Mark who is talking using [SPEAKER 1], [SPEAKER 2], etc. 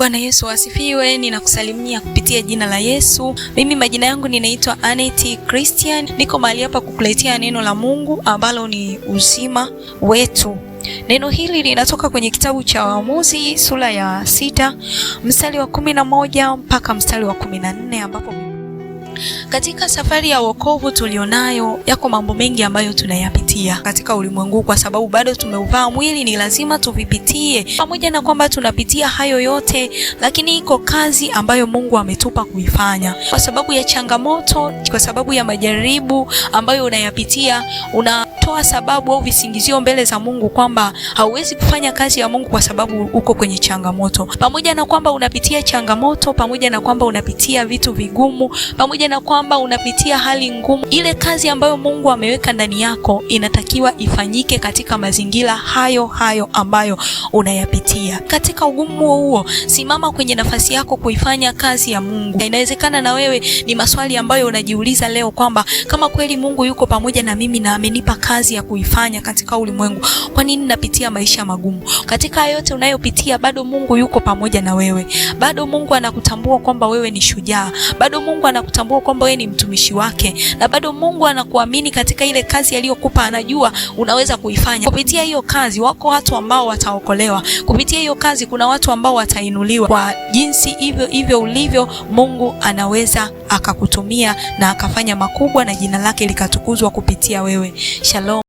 [SPEAKER 1] Bwana Yesu asifiwe. Ninakusalimia kupitia jina la Yesu. Mimi majina yangu ninaitwa Aneti Christian, niko mahali hapa kukuletea neno la Mungu ambalo ni uzima wetu. Neno hili linatoka kwenye kitabu cha Waamuzi sura ya 6 mstari wa 11 mpaka mstari wa 14, ambapo katika safari ya wokovu tulionayo yako mambo mengi ambayo tunayapitia katika ulimwengu, kwa sababu bado tumeuvaa mwili, ni lazima tuvipitie. Pamoja na kwamba tunapitia hayo yote, lakini iko kazi ambayo Mungu ametupa kuifanya. Kwa sababu ya changamoto, kwa sababu ya majaribu ambayo unayapitia, unatoa sababu au visingizio mbele za Mungu kwamba hauwezi kufanya kazi ya Mungu kwa sababu uko kwenye changamoto. Pamoja na kwamba unapitia changamoto, pamoja na kwamba unapitia vitu vigumu, pamoja na kwamba unapitia hali ngumu, ile kazi ambayo Mungu ameweka ndani yako inatakiwa ifanyike katika mazingira hayo hayo ambayo unayapitia. Katika ugumu huo, simama kwenye nafasi yako kuifanya kazi ya Mungu. Inawezekana na wewe ni maswali ambayo unajiuliza leo kwamba kama kweli Mungu yuko pamoja na mimi na amenipa kazi ya kuifanya katika ulimwengu, kwa nini napitia maisha magumu? Katika yote unayopitia, bado Mungu yuko pamoja na wewe. Bado Mungu anakutambua kwamba wewe ni shujaa. Bado Mungu anakutambua kwamba wewe ni mtumishi wake, na bado Mungu anakuamini katika ile kazi aliyokupa. Anajua unaweza kuifanya. Kupitia hiyo kazi, wako watu ambao wataokolewa. Kupitia hiyo kazi, kuna watu ambao watainuliwa. Kwa jinsi hivyo hivyo ulivyo, Mungu anaweza akakutumia na akafanya makubwa na jina lake likatukuzwa kupitia wewe. Shalom.